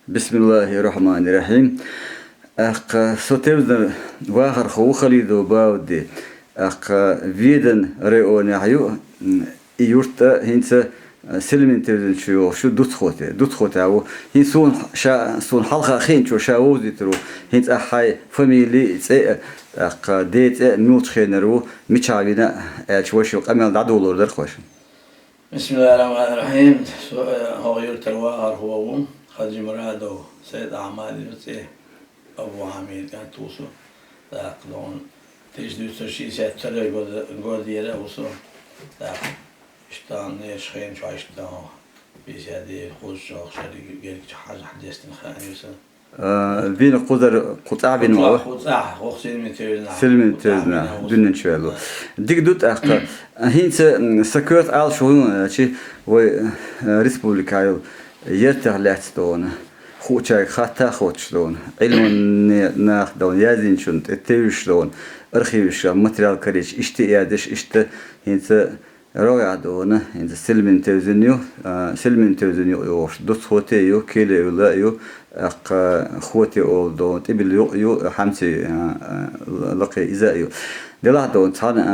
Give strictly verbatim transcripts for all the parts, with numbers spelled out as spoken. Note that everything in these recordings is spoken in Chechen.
Бисмиллахир-рахманир-рахим. ТӀаккха со тевзанара вахархо ву Халидов Бауди. ТӀаккха Веданан районехь ю, м, и юрт а хӀинца, а, Силмин тевзанчу йогӀуш ю Дуцхоте. Дуцхоте ву. ХӀинца суна ша, суна хьалха хиъначо ша вовзийтур ву. ХӀинца ахь хьайн фамили, цӀе а, тӀаккха ден цӀе а муьлхачу хенара ву, мичахь вина а аьлча, вайшимма къамел дӀадолор дара-кх вайшимма. Бисмиллахир-рахманир-рахим. Со, э, хӀокху юьртара вахархо ву, Хаджимурадов Сайд-Ахьмад ю цӀе, Абу-Хьамид кӀант ву со. ТӀаккха дона тысяча девятьсот шестьдесят второй года, годера ву со. ТӀаккха иштта нешан хенан чохь иштта пятьдесят девять кхузачохь шериг гергачу хьажахь дестина хаьа ю сан. А, вина кхузара кху цӀахь вина ву? Кху цӀахь, кху цӀахь, хӀокху Силмин тевзанахь. Силмин тевзанахь, дуьнен чу ваьлла. Дика ду тӀаккха. ХӀинца, м, сан коьрта Ӏалашо хӀун ю аьлча, вай, э, республикехь йолу яртех лаьцна дона, хуучаьрга хатта а хоттуш дона, Ӏилманан нах дона, яздинчунна тӀе тевжаш дона, архивашкахь материал карийча, иштта а яздеш, иштта хӀинца рогӀехь дона, хӀинца Силмин тевзина ю, а, Силмин тевзина юкъ йогӀуш Дуцхоте ю, Келевила ю, тӀаккха Хоте олу дона, ТӀибил юкъ ю, Хьамсин, а, а, лакхе иза а ю. Делахь дона, цхьана,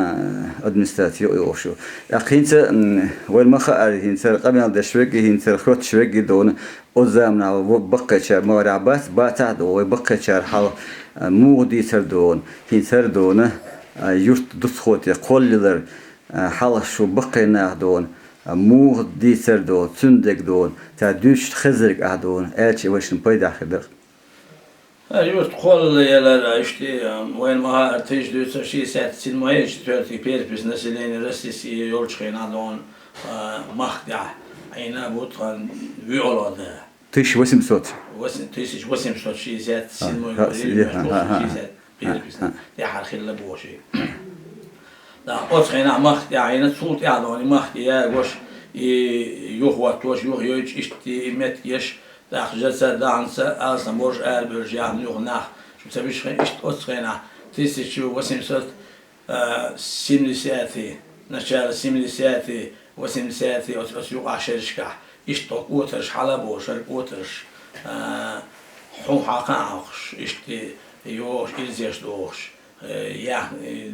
а, администраци юкъ йогӀуш ю. ТӀаккха хӀинца, м, вайна ма хаара, хӀинца къамел деш верг а, хӀинца хоьттуш верг а дона, оцу заманахь вай баккхийчара ма варехь бац, бацахь а дона, вай баккхийчара хьал, а, муха дийцар дона, хӀинца хӀара дона, а, юрт Дуцхоте кхоллаялар, а, хьалха шу баккхий нах дона, а, муха дийцар дона, цуьнан дерг дона, цара дуьйцуш хезнарг ахь дона, аьлча вайшимма пайдехь хир дара. А, юрт кхоллаялар, а, иштта, а, вайна ма хаара, тысяча девятьсот шестьдесят седьмой, четвёртый перепись населения России йолчу хенахь дона, а, махка тӀехь Ӏийна бу тхан вуьгӀалгӀа да. Тысяча восемьсот. Восемь, тысяча восемьсот шестьдесят седьмой год, или восемьсот шестьдесят первый, тӀаьхьара хилла бохуш. Да, оцу хенахь махка тӀехь Ӏийна, цул тӀаьхьа дона и махка ягош, и юхахӀоттош, юхайойуш, иштта и меттигаш, тӀаккха жаца, даханца, алсам борш, арабевллаш яхна юха нах. Шу ца виш хен, иштта оцу хенахь, тысяча восемьсот, а, семидесятый, начало семидесятый, восьмидесятый, оцу, оцу юкъахь шерашкахь, иштта кӀотарш хьала а бохуш, хӀара кӀотарш, а, хьун хьакха а хьокхуш, иштта йогӀуш, ирзеш дохуш, э, яхна, э,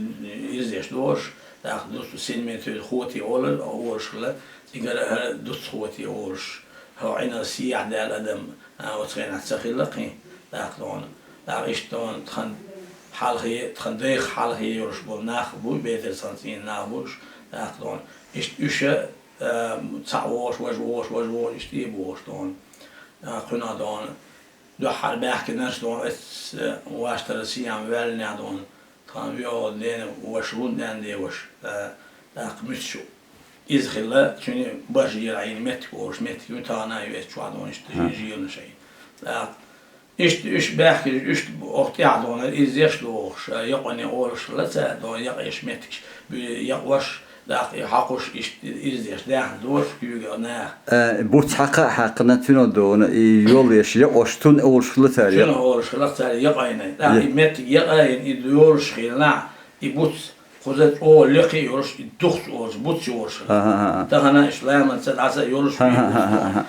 ирзеш дохуш, тӀаккха Дуц-, Силмин тевза Хоте олар, олуш хилла, цигара хӀара Дуцхоте олуш, хӀо Ӏиналла сехьа даьлла адам, а, оцу хенахь ца хилла кхин, тӀаккха дона. ТӀаккха иштта дона тхан хьалхе, тхан дайх хьалхе йолуш болу нах бу, бедарца цӀийнан нах бу уьш, тӀаккха дона. Иштта уьш, а, цхьаъ вогӀуш, важа вогӀуш, важа вогӀуш, иштта и бохуш дона. А, кхуьнах дона. Дуьххьара баьхкинарш дона, эццахь, а, ваштара сехьа ваьллинехь дона. Тхан виъ дена ваша ву, ненан ден ваша. Т-, тӀаккха муьтуш иза хилла, цуьнан баржера Ӏийна меттиг олуш, меттиг ю тахана а ю эцу чохь дона, иштта жи-, жийланаш Ӏийна. ТӀаккха иштта уьш баьхкина, уьш оха тӀаьхьа дона, иза еш дохуш, а, якъоне олуш хилла цара дона, якъеш меттигаш, бу-, якъош, тӀаккха и хьакхуш, иштта иза еш, даьхна дохуш, куьйга нах. Э, буц хьакха а хьаькхна, цуьнан дона, и йол еш, якъош, цунна олуш хилла цара, цунна якъ-, олуш хилла цара якъайна. ТӀаккха и меттиг якъайна, и йолуш хилла, и буц, кхуза чӀогӀа лекха а йолуш, и духц олуш, буц йолуш хилла. Аха, аха, аха. Тахана иштта ламанца дӀаса а йолуш, аха, аха, аха.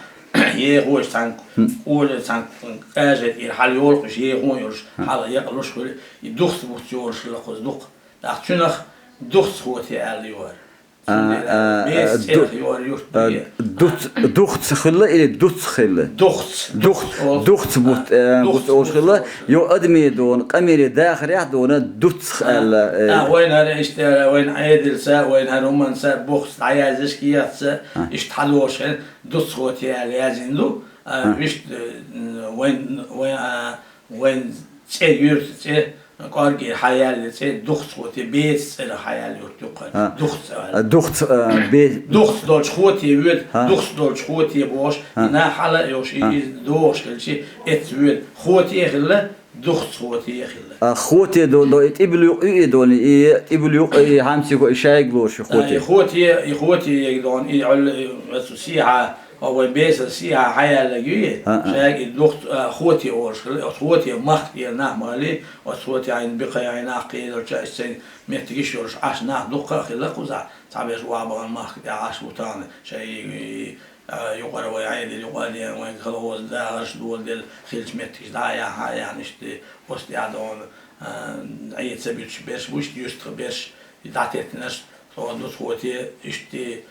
Ехочу цхьаьна, хм, кӀоле цхьаьна къажа тӀера хьала йолуш, ехо а йолуш, хм, хьала якъалуш хуьлу, и духц буц йолуш хилла кхуза дукха. ТӀаккха цуьнах Духц Хоте аьлла йора. А, а, а, Беса цӀерах ду-, йора юрт а, бе. Дуц-, Духц хилла или Дуц хилла? Духц. Духц, Духц, Духц бут, а, а, Духц бут олуш хилла. Йо, адаме дона, къамеле дахарехь дона, Дуц аьлла, э. А, вайна хӀара иштта, вайна Ӏедалца, вайна хӀара хӀуманца, бухц дӀаяздеш кехатца, а, иштта хьадогӀуш хилла, Дуц Хоте аьлла яздина ду. А, а, виштта, э, вайн, вайн, а, вайн цӀе, юьрта цӀе, кӀорге хьаяьлла цӀе, Духц Хоте, беца цӀерах хьаяьлла юрт ю кхара. А. Духц аьлла. А, Духц, а, бе- Духц долчу Хоте воьду, а, Духц долчу Хоте бохуш, а, и нах хьала а йолуш, и, а, и догӀуш хилчи, эцца воьду. Хоте а хилла, Духц Хоте а хилла. А, Хоте до, до, и ТӀибил юкъ ю и дони, и ТӀибил юкъ, и Хьамсихо, и шайга лошу Хоте. А, и Хоте, и Хоте егдон, и Ӏуьллу, и оцу сехьа, а, вай беса сехьа хьаяьллаг ю и, а, а, шайга и Духц, а, Хоте олуш хилла, оцу Хоте махка тӀера нах ма хилли, оцу Хоте Ӏайн бикхай Ӏайн нах кхийдолча, и сайн меттигаш йолуш, Ӏаш нах дуккха а хилла кхузахь, цхьаберш охьабахана махка тӀехь Ӏаш ву тахана, шай и, и, А, юкъара вай Ӏедал юкъа а дена, вайн колхоз дахарш доладелла хилча меттигаш дӀа а яхьа, яхьа, иштта, оцу тӀехь дона, а, Ӏе ца буьтуш берш бу, иштта юьстах берш, дӀатеттинарш, тхо дусхоте, иштта,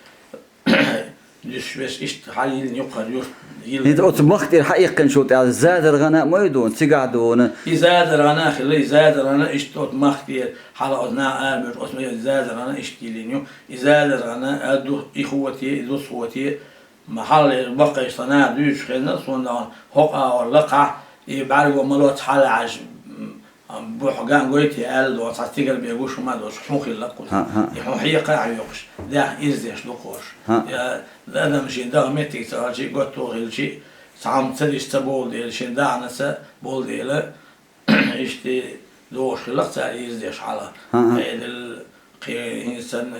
дуьсуш берш, иштта хьайиллина юккъара юрт, йилла. ХӀинца оцу махка тӀера хьаиккхинчул тӀаьхьа Зазаргана а ма ю дона, цигахь дона. И Зазаргана а хилла, и Зазаргана иштта оцу махка тӀера хьала оцу наха арабевлча, оцу ма ю, Зазаргана иштта йиллина ю. И Зазаргана а ду, и хоте, и дусхоте, ма хьалле баккхийчу тхан наха дуьйцуш хезна, суна дона хӀокху агӀор лакхахь, и бӀаьрго ма лоццу хьалаьӀаш, м, бухь ган гойтий аьлла дона, цхьа стигала бен гуш хӀума а долуш, хьун хилла кхуза. ХӀан, хӀан. И хьун хьекха а хьоькхуш, дехьа ирзеш ду кхош. ХӀан. Я адам шен даха меттиг ца хилчий, готто хилчий, цхьамма ца диш ца болу дела, шен даханца болу дела, иштта дохуш хилла-кх цара ирзеш хьала. ХӀан, хӀан. Ӏедал кхин хӀинца санна,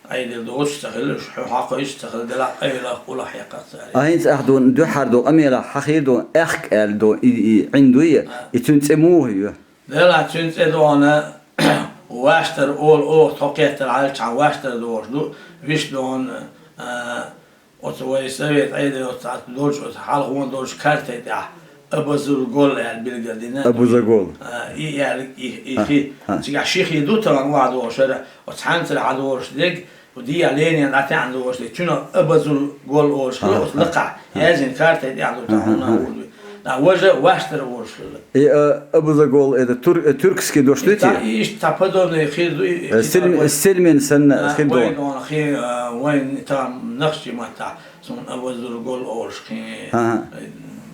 Ӏедал доцуш ца хилла, уьш хьо хьакхуьйсуш ца хилла, делахь къайлах, къулах хьекха-кх цара. А хӀинца ахь дона дуьххьара дона къамелахь хьахийра дона аьхка аьлла дона и, и Ӏин дуй, и цуьнан цӀе муха ю? Делахь цуьнан цӀе дона Ваштар олу, оха тхо кхеттара хьалчхьан Ваштар дохуш ду, виш дона, а, Оцу вай совет Ӏедал оцу цхьацца долчу, оцу хьалхо долчу карте тӀехь Абазул-Гол аьлла билгал дина. Абуза-Гол. А, и аьлла, и, и хи. Цигахь ши хи ду тахана охьадолуш хӀара, оцу хьаьнцара хьадолуш дерг, дехьа Ленина дӀатаьӀна долуш дерг, цуьнан Абазул-Гол олуш хилла, оцу лакхахь. Яздина карте тӀехь ду тахана хӀуна а ву. Да, важа Ваштар волуш хилла. И, а, Абуза-Гол, это тур-, э, тюркский дош ду те? И иштта цхьа подобный хир ду, и, э, и сельм-, сельмин санна хир ду. Вайн дона хи, а, вайн там нахчи маттахь, суна Абуза-Гол олуш хи, э,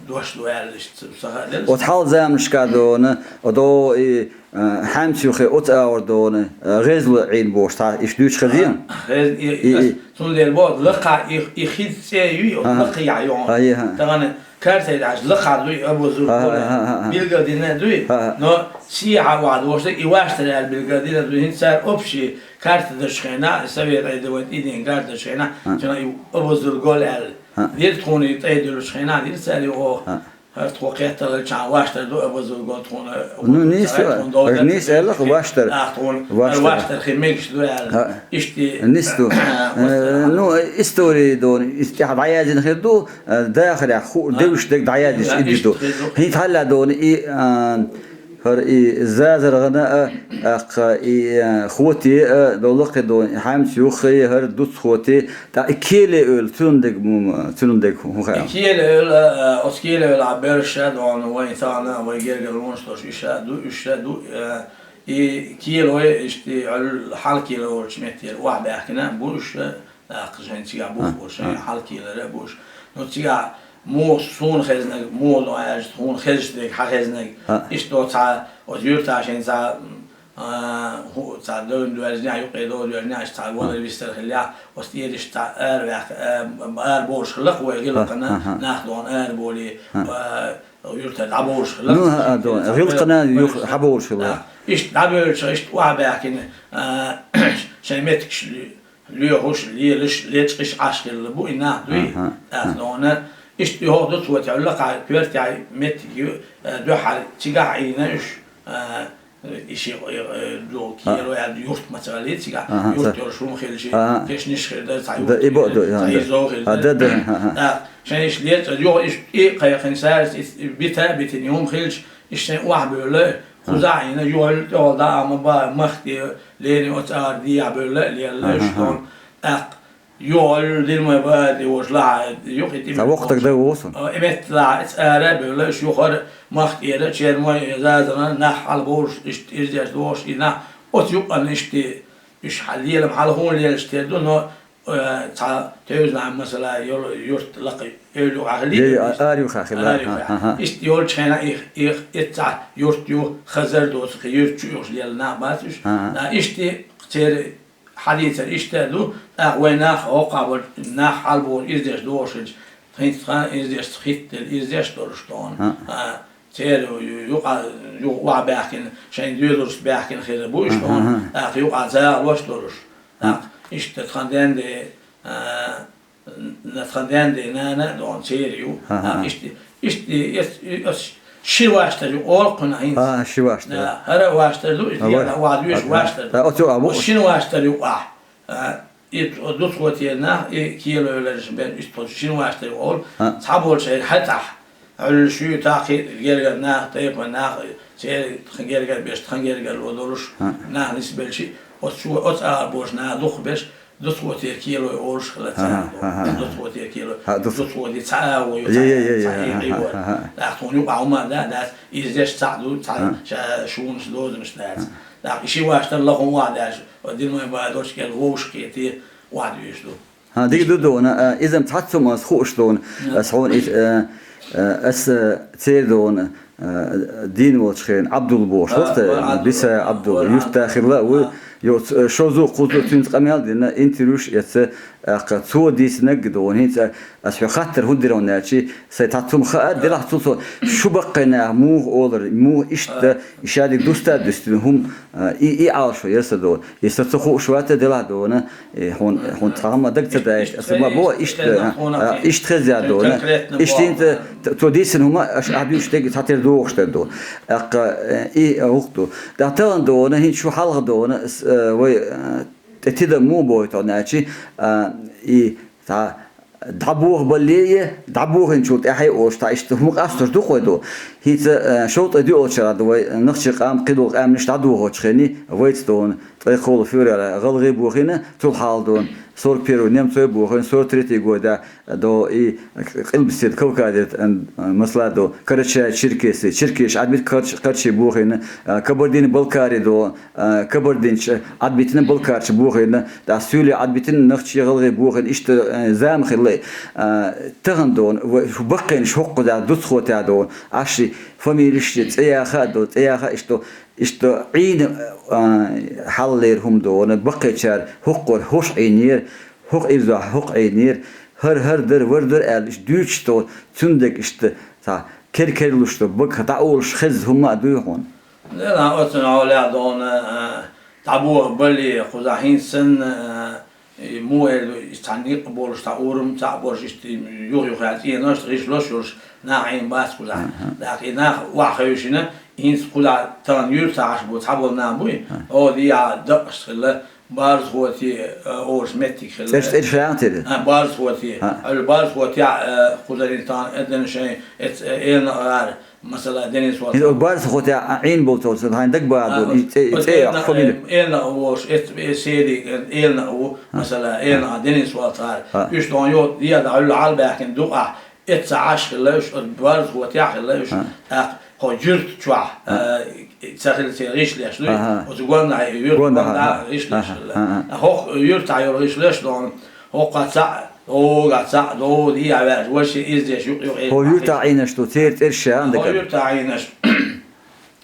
дош ду аьлла иштта ца хаделла. Вот хьал заманашка дона, одо и, э, хьаьмца юххе оцу агӀор дона, э, гӀезла Ӏийна бохуш, цхьа иштта дуьйцуш хезийна? Гӏез-, и, и, и, цундела боху, лакха и, и хи цӀе юй, лакха яхь йогӀу. Тахана Карцай дӀаш лакхахь дуй Абу Зуркула. Билгал дина дуй, но сехьа вахьа дош ду, и Ваштар аьлла билгал дина дуй, хӀинца цара общий карта дечу хенахь, совет айда вайн идин карта дечу хенахь, цуьнан и Абу Зуркула аьлла. Дира тхуна и тӀай дуьллучу хенахь, дира цара и оха. ХӀара тхо кхетталчхьана Ваштар ду Абу Зуркула тхуна. Ну, нийса, тхуна довзар нийса аьлла, Ваштар. А, тхуна Ваштар. Ваштар хи мегаш ду аьлла. Иштта. Нисду. Э, ну, история дон, из тӀехь дӀаяздина хир ду, э, дахарехь ху-, девш дег дӀаяздеш идиш ду. ХӀинца хьалла дон и, а, хӀара и Зазаргана а, аккха и, а, Хоте а, довла кхин дон, и Хьаьмс юххе, хӀара Дуц Хоте, тӀа и Келе ойла, цуьнан дег мума, цуьнан дег хӀун хаьа? И Келе ойла, а, оцу Келе ойла а берша дон, вайн царна, вай гергара лонаш долуш, иша ду, иша ду, а, И килой, иштта, хьал кило волчу меттера охьабаьхкина бу уьш, тӀаккха шайн цигахь бух бу, шайн хьал килора бу уьш. Ну, цигахь муха суна хезнарг, муха ду аьлча, хьуна хезаш дерг, хьан хезнарг. Иштта цхьа, оцу юьртахь шайн цхьа, а, хӀу-, цхьа девнна доьрзинехь, юкъе дола доьрзинехь, иштта цхьа валар вистар хиллехь, оцу тӀедиштта цхьа ара ваьхка, а, ара болуш хилла-кх вай гӀиллакхана, нах дона ара болий, а, Юртара дӀабовлуш хилла. Ну, а, а, до, гӀиллакхана юха хьабовлуш хилла. Иштта дӀабевлча, иштта охьабаьхкина, а, шайн меттигаш лоьхуш, лелаш, лечкъаш Ӏаш хилла бу и нах дуй. ТӀаккха нона, иштта юха Дуц Хоте, лакхахь коьртехь меттиг ю, а, дуьххьара цигахь Ӏийна уьш, а, И ши, э, э, ду, киро яьлла юрт ма ца валлий цигахь. Юрт йолуш хӀума хилчи, кешнаш хир дара, цхьа юрт хир дара, цхьа изо хир дара. Да, да. ТӀаккха шайн иштта лецкъа, юха иштта и кхайкхина сарас, и, и бита а битина, и хӀума хилча, иштта шайн охьабевлла, кхузахь а йина, юха тӀехула дӀа а ма ба, махка тӀе лерина оцу агӀор дехьа бевлла а лелла, иштта дона. ТӀаккха Йолу динмай бади вуш лахьа юкъа тӀе. Ца вокху таг дай ву сан? Э, и метта лахьа, эца ара а бевлла, уьш юхара мах тӀера, чермой, зазана, нах хьалабовлуш, иштта ирзеш дохуш, и нах оцу юкъанна иштта, уьш хьал лелам хьал хӀун лелаш тера ду, но, э, цхьа тевзана масала йолу юрт лакха эвлу ахили. Е, а, ара юха хила. Ара юха. Иштта йолчу хенахь их, их, эца юрт ю, хазар доцу, юрт чу юхуш лела нах бац уьш. А, иштта церан Хьадийцар иштта а ду, тӀаккха вай нах, хӀокхахь болчу нах хьалаболу ирзеш дохуш хилча, хӀинца тхан ирзешца хӀиттаделла ирзеш долуш тхуна. А, церан ю-, юкъа, юха охьабаьхкина, шайн доьзалшца баьхкина хир бу уьш тхуна, тӀаккха юкъа загӀалош долуш. ТӀаккха иштта тхан денде, а, На тхан денде нана а дона церан ю. Иштта, иштта, и, и, и, ас ши ваштар ю олу кхуьнан хӀинца. А, ши ваштар. Да, хӀара ваштар ду, и дегӀна ваха веш ваштар ду. А, оцу а бу. Оцу шина ваштар ю ахь. А, И дусхотера нах, и кхелой лараш бен, иштта шин ваштар олу, цхьаболчу шайн хьаьтахь, Ӏуьллуш ю, таххий гергара нах, тайпана нах, церан тхан гергара беш, тхан гергара ло долуш, нах нисбелчи, оцу чу, оцу агӀор болуш нах дукхахберш, дусхотера кхелой олуш хилла цара. Дусхотера кхелой. Дусхотера цхьа агӀо ю, цхьа, цхьа икъи ю. ТӀаккха тхуна юкъахь хӀума а да, дац, иза деш цхьаъ ду, цхьа ша шунаш, дозанаш дац. ТӀаккха и ши ваштар лахахь охьадеш, динан бадочкел вовшах кхетий, охьадуьйш ду. ХӀан, дика ду, дона, а, иза-м цхьацца хӀума аса хууш, дона, аса хьуна ис-, а, а, аса церан, дона, а, дийна волчу хенахь Ӏабдул бохуш, а, вахта, Ӏабдул, Биса Ӏабдул, юьртахь хилла а ву, йо, ц-, шозза, кхузза цуьнца къамел а дина, интервьюш а эцна, тӀаккха цо дийцинарг а, дона, хӀинца аса хьоьга хаттар хӀун дира хьуна аьлчи, сайн цхьацца хӀума хаар, делахь цул со шу баккхий нах муха олура, муха иштта, и шадерг дуста а дуьстина хӀума, а, и, и Ӏалашо яра сан, дона. И сан ца хууш вац, делахь, дона, и хьуна, хьуна цхьа хӀума дага ца даьлча, аса ма боху, иштта, а, иштта хеза, дона. Иштта хӀинца т-, цо дийцина хӀума, аша ахь дуьйцуш дерг цхьатерра догӀуш дерг ду. ТӀаккха, э, и гӀуллакх ду. ТӀаккха тахана, дона, хӀинца шу хьалха, дона, с-, э, вай, э, тӀе тидам муха бохуьйту хьуна аьлчи, а, и цхьа дӀабохабалале, дӀабохийначул тӀаьхьа олуш, цхьа иштта хӀума къастор ду-кх вай, дона. ХӀинца, э, шовзткъе доьалгӀачу шарахь, дона, вай нохчийн къам кхидолу къаьмнаш дӀадохочу хенахь, вайца, дона, ткъе кхоалгӀа февралехь гӀалгӀай бохийна, цул хьалха, дона, сорок первый немцой бохийна, сорок третий годехь, дона, и Къилбаседа Кавказера, э, масала, дона, карачай-черкесий, черкеш Ӏадбита, карч-, карчий бохийна, э, Кабардино-Балкари, дона, а, кабардинчу Ӏадбитина, балкарчу бохийна, тӀаккха суьйлий Ӏадбитина, нохчий, гӀалгӀай бохийна, иштта, а, зама хилла. А, тахана, дона, вай шу баккхийнаш хӀокхузахь, дусхотехь, дона, Ӏаш шайн фамилеш, цӀе яха а, дона, цӀе яха а, иштта, иштта Ӏийна, а, хьалхалера хӀума, дона, баккхийчара хӀокхура хӀорш Ӏийнера, хӀокху ирзахь хӀокху Ӏийнера, хӀара, хӀара дара, вара дара аьлла, иштта дуьйцуш, дона, цуьнан дерг иштта, цхьа кер-керлуш, дона, багах дӀаолуш хезна хӀума а дуй хьуна? Делахь оцунна хьолехь, дона, а, дӀабохабалале, кхузахь хӀинца санна, а, и муха эр ду, и цхьа некъ болуш, цхьа урам цхьаъ болуш, иштта юха-юха аьлла цӀенош, гӀишлош йолуш нах Ӏийна бац кхузахь. ТӀаккха и нах охьахевшина, хӀинца кхузахь тахана юьртахь Ӏаш бу, цхьаболу нах буй, оха дехьа дакъашца хилла, Барзахоти, а, олуш меттиг хилла. ЦӀераш, цӀераш яхьа тера? А, Барзахоти. Хьуьлла Барзахотехь, а, кхузарийн тахана а дина шайн, эц-, э, элна гӀара, масала, Денис волу. ХӀинца оцу Барзахотехь Ӏийна болчу хьайна дагабахар, дона, и цӀе, оцу цӀе элна, фамилия? Элна волуш, эц-, э, Седи, э, элна ву, масала, элна Денис волу цара. Уьш тахана йо-, дехьа хьуьлла хьалабаьхкина дукъахь, Эцца Ӏаш хилла уьш, оцу Барзахотехь хилла уьш, тӀаккха хӀокху юьрта чохь, а, ца хилла церан гӀишлеш дуй, оцу гондахь юьрта, гондахь, гондахь гӀишлеш хилла. ТӀаккха хӀокху юьртахь йолу гӀишлеш дона, хӀокху цхьаъ, догӀа цхьаъ, догӀа дехьа ваьлча, вай шен иза деш юкъ-юкъе. ХӀокху юьртахь Ӏийнарш ду, церан цӀераш ша ан дагара? ХӀокху юьртахь Ӏийнарш,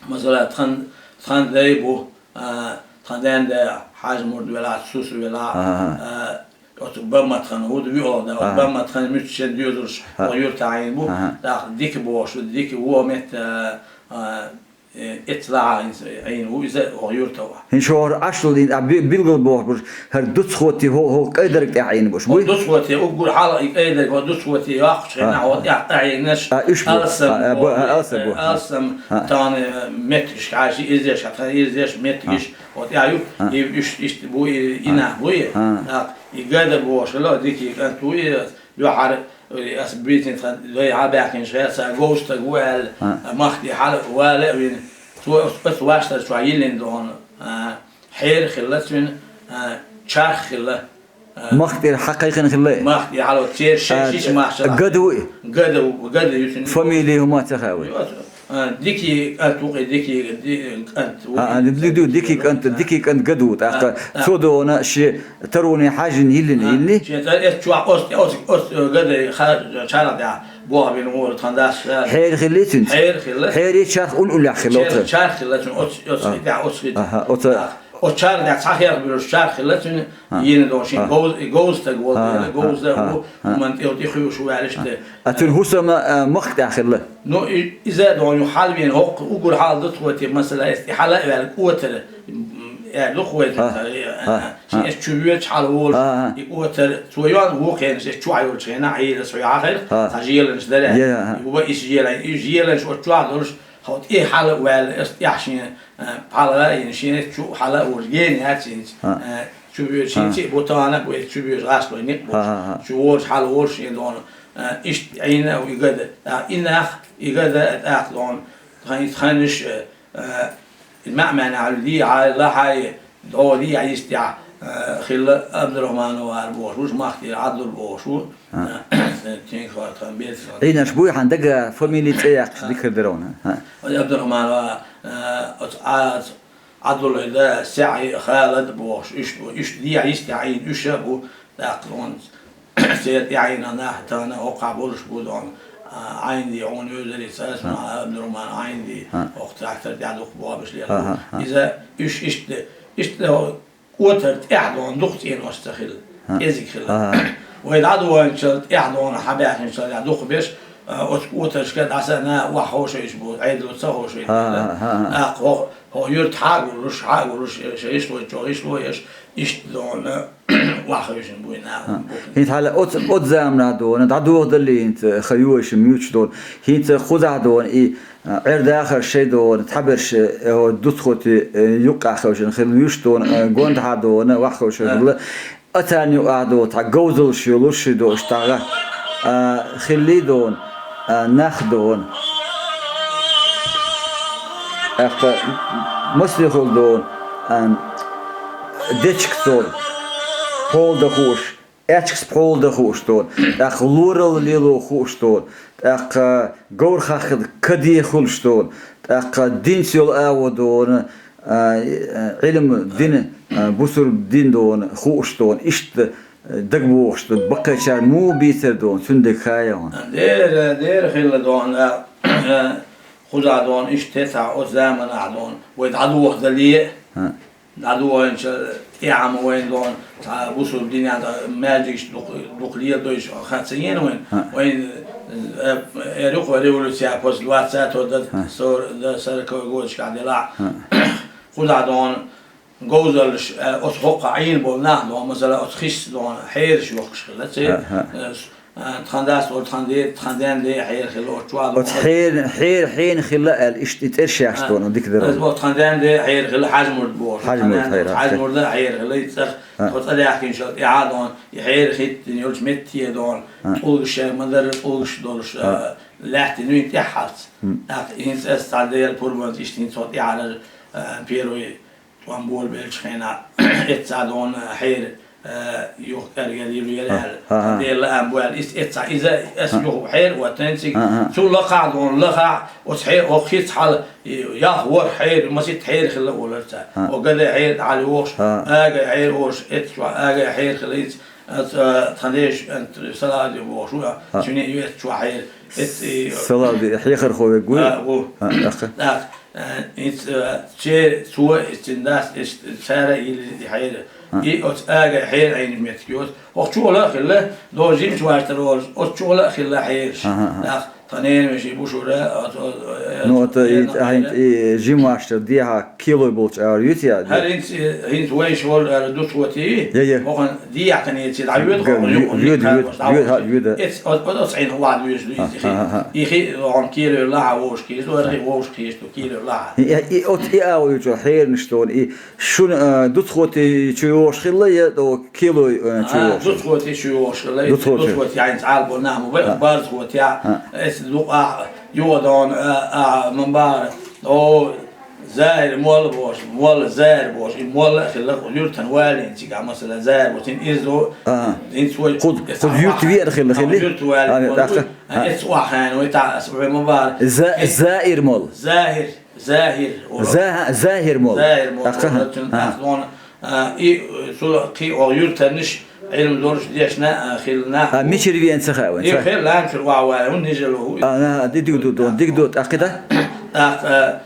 масала, тхан, тхан дай бу, а, тхан ден дай Хьажа-Мурд велахь, Суса велахь, а, Оцу Бамматхан, хӀуда виъалгӀа, оцу Бамматхан муьтчан доьзалш, оха юьртахь Ӏийна бу, тӀаккха Дика бохуш, Дика вон метта, а, э, эцца лахьа Ӏийна ву иза оха юьртахь. ХӀинца хӀора Ӏаш долу дийна, а, би-, билггал бохуш, хӀара Дусхоти хӀо-, хӀокху кӀайдарг тӀехь Ӏийна бу, буй? Дусхоти, уггар хьала и кӀайдарг, хӀо Дусхоти йоккхучу хенахь, хӀо тӀехь Ӏийнарш, а, уьш бу. Алсам, а, а, бу, а, алсам бу. Алсам, тахана, э, меттигаш хьаьжча, иза деш, хьан иза деш, меттигаш, хӀо тӀехь ю, и уьш иштта бу, и, и нах бу, и. ТӀаккха И Гада бохуш хилла, Дикий кӀант ву и, дуьххьара, аса бийцина тхан дай хьабаьхкинчу хенахь, сан говза стаг ву аьлла, махкахь хьала вала а вина. Цо оцу ваштар чохь йиллина дохуна, а, хьера хилла цуьнан, а, чарх хилла. А, махка тӀера хьакхайкхина хилла? Махка тӀера хьала, церан ши-, а, шича махча. Гада ву и? Гада ву, Гада ю цуьнан. Фамилия хӀума ца хаьа вай? А, Дикий кӀант ву кхин, Дикий, Ди-, кӀант ву. А, а, ди-, ди-, ди-, Дикий кӀант, Дикий кӀант Гада ву. ТӀаккха цо дона шен тароне хьаьжжина йиллина, йиллина? Шен цӀа эцу чохь оцу, оцу, оцу Гада ха-, чарх тӀехь бохабина вора тхан дас. Хьера хилла цуьнца? Хьера хилла. Хьерий чарх уллехь хилла оцу? Чарх хилла цуьнан оцу, оцу хи тӀехь, оцу хи тӀехь. Аха, оцу. ТӀаккха оцу чарх тӀехь цхьа херх буьллуш чарх хилла цуьнан, йина дохуна шен говз-, говза стаг волу, говза ву, хӀуманна тӀе, тӀе хуьйшуш ву аьлла иштта. А цуьнан хӀусам, а, махка тӀехь хилла? Ну, и-, иза а дохуна ю хьалавена хӀокху уггар хьала Дусхоти, масала, эс и хьала а ваьлла, кӀотара, м, аьлла ду-кх вай, а, шен эс чу воьдуш хьала волуш, и кӀотара, цо йоьллина ву кхераш, эс чохь йолчу хенахь, Ӏийра со яхьа хилла, цхьа желанаш дара. Е, а, а. И ву исс желан, и желанаш оцу чохь долуш, хьо тӀе хьала а ваьлла, эс тӀехь шен, а, хьала а йина, шен эс чу хьала а волуш, гена яц хӀинца, а, Чу боьжа, хӀинца а бу тахана а, вай чу боьжа гӀазкхой никъ болуш. ХӀа, хӀа, хӀа. Чу волуш хьала волуш шен дона, а, иштта Ӏийна а ву и гада. А, и нах, и гада а тӀаккха дона, тхан-, тханаш, а, а, маьӀ-маьӀна хьала дийхьа, лахьа, дӀо дийхьа йистехь, а, хилла Абдурахманов ара бохуш ву, Махтера Ӏадур бохуш ву. ХӀа. А, тхин хӀор тхан бецан. Ӏийнарш буй хьан дага фамилия цӀе яьккхича дика хир дара вана? ХӀа. Абдурахманов, а, оцу Ӏа-, Ӏадулай да, СаьӀи, Халад бохуш, иштта бу, иштта дехьа йистехь Ӏийна уьш а бу, тӀаккха хӀунца церан тӀаьхьийна нах тахана хӀокхахь болуш бу дона, а, Ӏайнди, хьуна вевзарица аса, хӀа, Абдурахман Ӏайнди, хӀа, хӀокху трактор тӀехь дукха бобаш лела. ХӀа, хӀа, хӀа. Иза уьш иштта, иштта хӀо-, кӀотар тӀехь дона дукха цӀенош ца хилла, хӀа, кӀезиг хилла. ХӀа, хӀа. Вай дӀадоьлхучул тӀехь дона, хьабаьхначул тӀехь дукха беш, а, оцу кӀотаршка дӀаса а, на, охьаховшийча бу, Ӏедало ца ховшийча. ХӀа, хӀа, хӀа, хӀа. ТӀаккха хӀо-, хӀо юрт хьа а гуллуш, хьа а гуллуш, ша йиш лой, чӀогӀа йиш лой еш, иштта дона, охьахевшина буй наха. ХӀа. Бухна. ХӀинца хьала оцу, оцу заманахь дона, дӀадохадаллий хӀинца, ха йоша муьйцуш дона. ХӀинца кхузахь дона, и, а, Ӏер-дахар шай дона, цхьаберш, э, хӀо дуцхоти, э, юккъахь хевшина хилла, вуьш дона, э, гондахьа дона, охьахевшина хилла. А царна юкъахь дона, цхьа говзаллаш йолуш ши дона, иштта гӀа, а, хиллий дона, а, нах дона. ТӀаккха массо а хилла дона, а, дечкаца дона, пхьола дан хууш, аьчкаца пхьола дан хууш дона, тӀаккха лоралла лело хууш дона, тӀаккха говр хахкада каде хуьлуш дона, тӀаккха динца йолу агӀо дона, а, Ӏилма дина, а, бусурба дин дона, хууш дона, иштта дагабохуш ду, баккхийчара муха бийцар дона, цуьнан дага хаа яхана. Дера, дера хилла дона, а, кхузахь дона, иштта тесахь, оцу заманахь дона, вай дӀадохадале а, хӀа, дӀадохийначул тӀаьхьа ма вайна дона, цхьа бусурба динехь маьждигаш дукха, дукха леладойчу хан ца йина вайна. ХӀа. Вайна, э, э, эр ю кху революция после двадцатого до, хӀа, сор-, до сороковой годашкахь делахь. ХӀа. Кхузахь дона, говзаллаш, э, оцу хӀокхахь Ӏийна болу нах дона, масала, оцу хиса дона, хьераш йохкуш хилла, церан, хӀа, хӀа, э, с-, э, тхан дас олу, тхан де-, тхан ден де хьера хилла, оцу чохь дона. Оцу хьер-, хьер-, хьена хилла аьлла, иштта и цӀерш яхаш дона, дика дара. Э, оцу тхан ден де хьера хилла, Хьажмурд бохуш. Хьажмурд, тхан ден хьера, Хьажмурда хьера хилла, и цӀа-, хӀа, тхо цӀа даьхкинчул тӀаьхьа дона, и хьера хӀиттина йолчу метте дона, хӀа, тӀулгаш шайн ма-дарра тӀулгаш долуш, хӀа, э, лаьттина вина тӀаьххьалц. ХӀа. ТӀаккха хӀинца аса цхьа Делан пурбанца иштта хӀинца хӀо тӀаьхьара, э, первый тӀом болабеллачу хенахь, эццахь дона хьера, э, юха кӀаргера йилла яра аьлла. ХӀа, хӀа, хӀа. Делан лаам бу аьлла, иза эццахь, иза аса, хӀа, юха хьера оттан цига. ХӀа, хӀа. Цул лакхахь дона, лакхахь, оцу хье-, оха хица хьала, и, ялх ворхӀ хьера, масийтта хьера хилла олура цара. ХӀа. Оха гада хьера дӀа лоьхуш, хӀа, агай хьера олуш, эццахь чохь агай хьера хилла иза, э, ц-, э, тхан деш, э, Салавди бохуш ву, хӀа, цуьнан а ю эццахь чохь хьера. Эццахь и Салавди хьехархо верг вуй? А, ву. ХӀа, тӀаккха? ТӀаккха, э, иза, э, церан, цо, иза цуьнан дас, иза цара а йилла и хьера. ХӀа. И оцу агай хьера Ӏийначу меттиг йоцу. Оха чола а хилла, доза жимачу ваштара волуш, оцу чола а хилла хьераш. ХӀа, хӀа, хӀа. ТӀаккха тхан ненан вешин бушура, оцу, э, Ну, ото и, хьера ахьа, и жима ваштара дехьа килой болчу агӀор юьту я? ХӀара хӀинца, хӀинца вайша волу ара дуцхоти, я, я, хӀокхуьнан дехьа тхан эций дӀа йоьду, хӀокхуьнан юкъа йоьду, йоьду, йоьду, хӀа, йоьду. Эц-, оц-, оц-, оцу Ӏийна вахьа доьжуш ду иза хи. ХӀа, хӀа, хӀа. И хи, хӀокхуьнан кийра йолу лахьа вовшах кийра ду, ара хи вовшах кийра ду, кийра йолу лахьа. И, и, оцу и агӀо ю чу хьеранаш дона, и шуна, а, дуцхоти чу йогӀуш хилла, я до килой, а, чу йогӀуш хилла? Дуцхоти чу йогӀуш хилла, и дуцхоти чу. Дуцхоти хьайна цхьа а бо нах ма бай, хӀа, барзхоти, хӀа, эца дукъа, юха дона, а, а, ма бара. О, Заир молла бохуш, молла Заир бохуш, и молла а хилла, юьртан валийна цигахь, масала, Заир бохуш, цуьнан иза, а, хӀинца вай, кхуза, кхуза юьрта веара хилла, а, хилли? Юьрта валийна, а, вай, тӀаккха? А, эцу охьа хенна вай, тӀаккха ас вай ма бара. За-, Заир молла. Заир, Заир, За-, Захир молла. Заир молла, тӀаккха? Цуьнан, а, тӀаккха, а, и, цу кхин а юьртанаш, Ӏилма долуш дешна, а, хилла нах. А, мичара веана ца хаьа вайн? И ца хилла лаьмчуьра охьа валийна, хӀунда нижа ло хӀу? А, на, ди-, диг ду, ду, диг ду, тӀаккха да? ТӀаккха, а,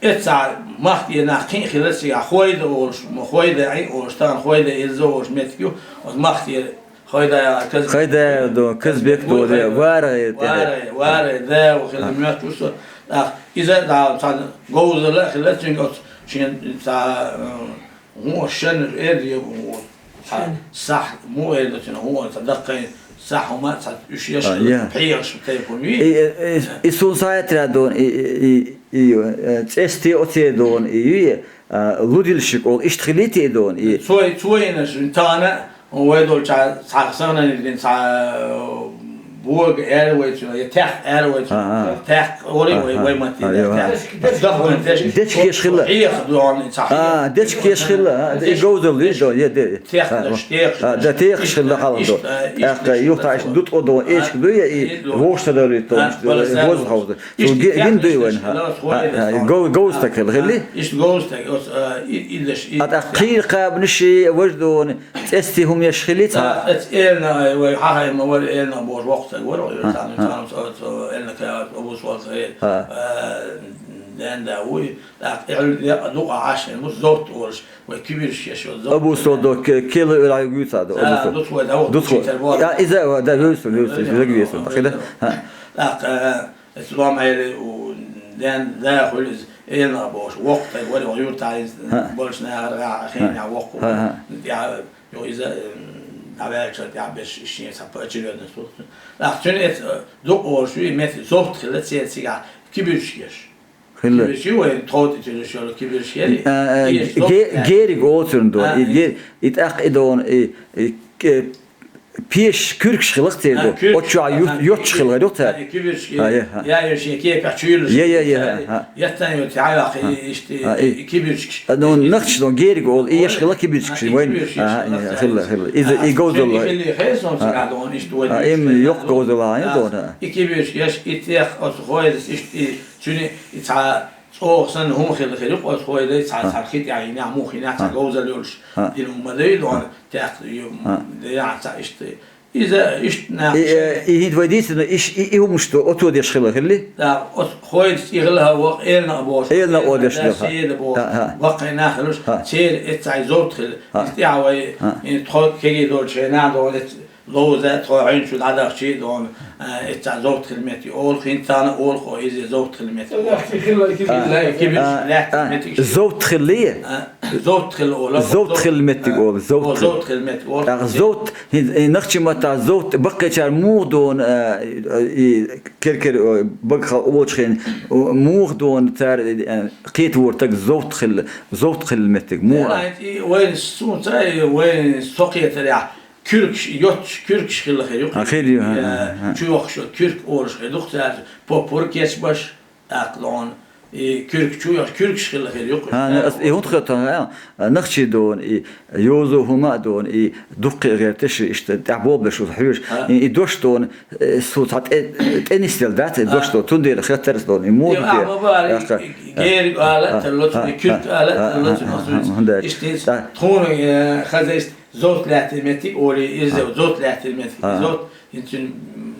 Эццахь махкахь нах кхин а хилла цигахь, Хойда олуш, м, Хойда Ӏи олуш, тахана Хойда Илза олуш меттиг ю, оцу махкахь Хойда яхар Казбек. Хойда ду, Казбек ду, Хойда. Варай, Варай, Варай, да, хилла моьттуш со. ТӀаккха иза а дӀа цхьана говзалла а хилла цуьнга оцу шен цхьа, м, ХӀун шен эр ю, хӀун? Шен. Сахь, муха эр ду цуьнан, хӀун ца даккхай, Сахьума, цхьа уьш еш, а, я. ПхьегӀаш тайпа хӀума юй. И, и, и, и сун сайтра дон, и, и, и, и, э, цӀести оце дон, и, и, а, лудилшик ол, ишт хилити дон, и. Цой, цойна шин тана, вай долча, цхьа сагнани дин, цхьа, э, бога эр вай цуна, я тях эр вай цуна, а, а. Тях ори вай, а, вай мати, а, я. Тях. Дечкеш хилла. Хьех дон, цхьа. А, дечкеш хилла, а, и говзал, и дон, я, де. Технаш, а, технаш. А, да, технаш хилла халдо. Ишта, ишта, ишта, ишта, юхташ ишта. Дут одо, а, эчк дуя, и ишта, вошта дарит, а, ишта, баласа воз хавда. Ишта, гин дуй ван, технаш, ха. Хилла, а, хойда, а, гов-, говстак хилла, а, хилли? Ишта говстак, ос, а, и, и даш, и. А, та хир кабниши, вождон, цести хум яш хилли, та. А, эц элна, вай, ха, ха, ма вар элна, бож вахта, вар, а, тан, а. Тан, со, со, элна, ка, обус вал, а. А, ден да, уй. Так, я, я, ду, а, аш, ну, зовт, орш. Вай кибирш еш, зо. Абу Содо ке-, кела ӧрай гуьцадо, а, Абу Содо. Дут вай, да, вот, дут вай. Учитель вар. Я, иза, да, вёсу, вёсу, вёсу, вёсу. Ахида? Ха. Так, э, слом айри у ден, да, хули, элна бош, вокта, вари, вари, юрта, из, больше на арга, хин, я, вокку. Ха, ха. Я, ё, иза, м, давай, чё, я, беш, ишин, са, по очередности. Так, чё, эт, э, ду, о, шуи, мет, зовт, хила, цел, сига, кибирш еш. Хилла. Кибирши вай тхоти тилишала кибирши яри. А, а, ге-, гериг оцурун дон. А, и гер-, и тӀаккха и дон, и, и, э, пеш куьркаш хилах церго. А, куьркаш, очу а, ю-, а, йоч хилгар юхтар. А, кибирши. А, я, ха. Я, я, ши ке ка чуйла. Я, я, я, ха. Яттан ю тяга, а, и, ишти, а, и, и кибиршкаш. А, ну, нахч дон гериг ол, и яш хила кибиршкаш. А, и вайн. Кибирши, а, я, хила, хила. Иза, а, и говзалла. Хили хесон, а, сага дон, ишти вай. А, им йох говзалла, а, дон, а. И кибирш, яш, и тех, ос хойс, ишти, Цуьнан и цхьа цӀогӀа санна хӀума хилла хир ю, оцу хойда цхьа, а, цхьа хи тӀехь йина, мух йина, цхьа, а, говзал йолуш, а, дина хӀума ма дайла, а, дона, текхна ю, а, ма дайла, цхьа иштта. Иза иштта нах и, э, и хӀинца вай дийцина, иш-, и, и хӀумаш ду, оцо деш хилла хилли? Да, оцу хойда и хилла хьан ваха, элна а бохуш, элна а деш да, хилла, ха, седа бохуш, а, а, баккхий нах хилуш, ха, церан эццахь зовт хилла. А. Иза тӀехь вай, а, и тхо кегий долчу хенахь дона, Ловза тхо хьуьнчу дӀадахчий дона, э, эццахь зовт хила меттиг олу, хӀинца царна олу хьо иза зовт хила меттиг олу. Лаьттий хила, хила, а, хила, а, лаьттий а, меттиг. Зовт хилли? А, зовт хила олу. Зовт хила меттиг олу, а, зовт о, хила. Зовт хила меттиг олу. ТӀаккха зовт, хӀин, хӀин нахчи маттахь зовт, баккхийчара муха дона, а, и, кер-кер, о, багахал олучу хен, о, муха дона цара, э, кхетавора таг зовт хила, зовт хила меттиг, муха. Э, и вайн суна ца, и вайн со кхетарехь, Куьркаш, йоццуш куьркаш хилла хир ю. А, хир ю, а, я, а, а. Чу йохуш йолу куьрк олуш хир ду-кх цаьрца, поппар кечбаш, тӀаккха лон, и куьрк чу йохуш, куьркаш хилла хир ю-кх. А, ас и хӀунда хир ду, а, нахчий дона, и йоза хӀума а дона, и дуккхий а гӀерташ, иштта тӀехь болх беш хьоьжуш, а, и, и дош дона, э, со цхьа тӀе-, тӀе нисделла дац, и дош, а, дона, цундела хеттарца дона, и муха ду те, а, гериг ала а тарло, а, и куьрк ала а тарло, а, а, а, а, а, а, иштта, а, тхуна, э, хаза иштта, Зовт лаьттина меттиг олий, иза, а, зовт лаьттина меттиг. А. Зовт, хӀинца цуьнан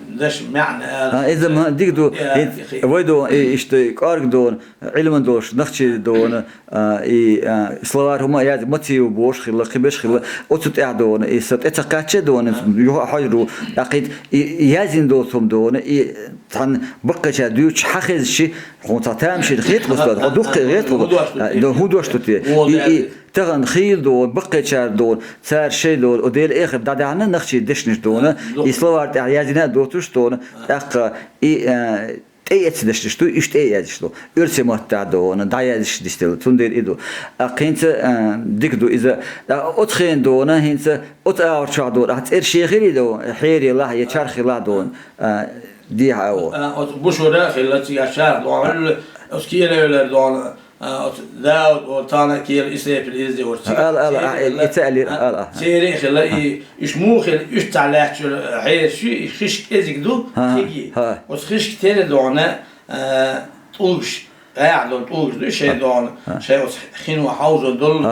даш маьӀна ала. А, иза ма дика ду, я, хӀинца хи-, вай ду, и, иштта кӀорга дона, Ӏилман долуш, нахчий дона, а, и, а, словарь хӀума яз, мотив бохуш хилла, кхибеш хилла, оцу тӀехь дона, и сан тӀе ца кхаьчча дона, а, юха а хьожур ву, тӀаккха и, и язйина долу хӀума дона, и цхьана баккхийчара дуьйцуш хьан хезчи, хьуна цхьа тамашийна хета гӀуста, хьо дуккха хета гӀуста, а, хӀун дош ду те? И, и, Тахана хийла дона, баккхийчара дона, цара шайн дона, о Делан эхар дӀадаьхьна нахчий дешнаш дона, и словарь тӀехь яздина а доцуш дона, тӀаккха и, а, тӀеэцна дешнаш ду, уьш тӀеэцна ду. Оьрсийн маттахь дона, дӀаяздеш дистелла, цундела и ду. А, хӀинца, а, дика ду иза. А, оцу хенахь дона, хӀинца оцу агӀор чохь дона, ахь цӀераш ехира и дона, хьерий лахь я чарх лахь дона, а, дехьа а ву. А, оцу бушура а хилла, цигахь чарх дона, оцу кийлевлар дона, А, оцу Дауд волу тахана кийра Исрепил иза вара. Ала, ала, а, и ца аьллера, ала, а. Церан а хилла, и, уьш муха хилла, уьш цхьа лаьтташ йолу хьераш ю, и хиш кӀезиг ду, хиги. Оцу хишка тера дона, а, тӀулгаш, гӀаьхьа долу тӀулгаш ду, шайн дона, шайн оцу хино хьовзо долу.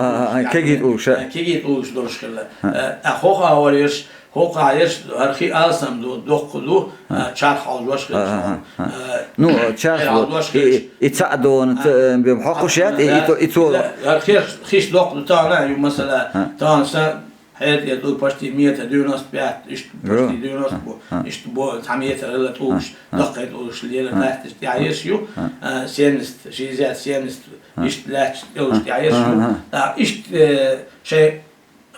Кегий тӀулгаш, а. Кегий тӀулгаш долуш хилла. А, а хӀокху а вара ерш, ХӀокху а ерш, хӀара хи алсам ду, доккха ду, а, чарх хьовзош хилча, а, ну, чарх хьовзош хилча. И, и цхьаъ дона, ца, а, бен хьокхуш яц, и, и то, и цо. ХӀара хиш, хиш доккха ду, тахана, ю, масала, тахана сан хьерта тӀулг почти метр девяносто пять, иштта почти девяносто бу, иштта бу, цхьа метр хилла тӀулгаш, даккхий тӀулгаш лела, лаьтташ тӀехь ерш ю, а, семьдесят, шестьдесят, семьдесят, иштта лаьтташ тӀулгаш тӀехь ерш ю. А, иштта, э, шайн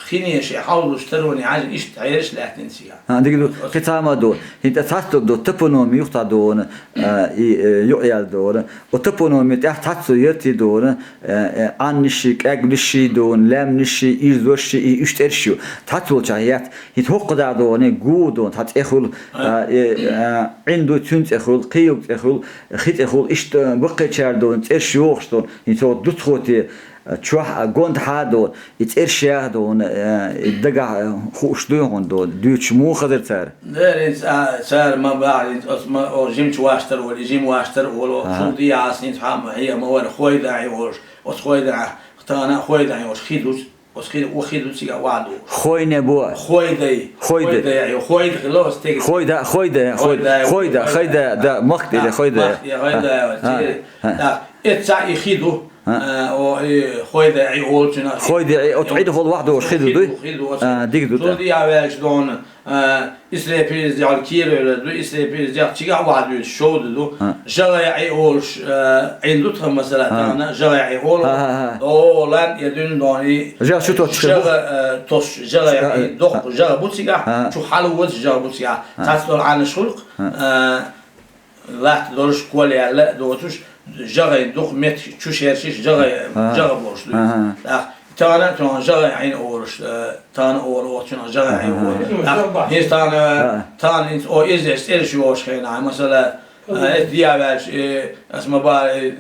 хинеша хьалдуш тароне хьажа, иштта хьераш лаьттина цигахь. ХӀа, дика ду, кхин цхьа хӀума ду. ХӀинца цхьацца ду, топонимия юха дона, а, и, э, юкъаяьлла дона. О топонимия тӀехь цхьацца яртий дона, э, э, Ӏанниши, кӀаьглиши дона, лаьмниши, ирзоши, и уьш цӀераш ю. Цхьацца волчахь яц. ХӀинца хӀокху да дона, гу дона, цхьа цӀе хуьлу, а, э, э, Ӏин ду, цуьнан цӀе хуьлу, кхин юкъа цӀе хуьлу, хи цӀе хуьлу, иштта баккхийчара дона, цӀераш йохуш дона. ХӀинца хӀокху дувцахоте, а, чохь, а, гонаха дона. И цӀераш яха дона, э, и дагахь, э, хууш дуй хьуна дона, дуьйцуш муха хазар цара? Дера, хӀинца, а, цара ма бахьа, хӀинца оцу ма, о, жимачу ваштар волу, и жима ваштар волу, Ага. Цул дехьа хӀинца хьа ма, хье ма вара, хойда хье волуш, оцу хойда, тахана а хойда хье волуш, хи ду, оцу хи, о хи ду цигахь ваха ду. Хойне бо. Хойдай. Хойдай. Хойдай хье, хойда хила оцу тегис. Хойда, хойда, хойда, Хойда, хойда, хойда. Хойда, да, махк тӀе А, хойда. Махк тӀе хойда, А, вот, а, тири. А. Так, эцца и хи ду. А. А, о, и хойда и олчуьнах. Хойда и, оцу Ӏин хьол ваха долуш хи ду, дуй? Хи ду, хи ду, оцу. А, дика ду, Цул да. Дехьа ваьлча дона, а, Исрепилис дехьа кийра велар ду, Исрепилис дехьа цигахь ваха дуьйцу, шовда ду. А. ЖагӀай Ӏи олуш, а, Ӏин ду тхан масала, А. тахана, жагӀай Ӏи олу. А, а, а. О, лан, я дуьн дона и. ЖагӀа чу тосуш хир бу? ЖагӀа, а, тосуш, жагӀай А, Ӏи, а, доккха а. жагӀа бу цигахь, А. чу хьала ваза жагӀа бу цигахь. А. Цхьацца долу Ӏаннаш хуьлу-кх, А. а, латта долуш, кол яьлла а доцуш, жагӀайн дукха меттиг чу шершиш, жагӀай, Ага. жагӀа болуш ду. Ага. ТӀаккха тахана а тахана жагӀай Ӏин олуш, э, тахана олу, оцунах жагӀай Ӏин Ага. олу. ТӀаккха хӀинца тахана, Ага. тахана хӀинца о иза эш цӀераш йохуш хенахь, масала, э, эс диа ваьлча, э, ас ма бара, э,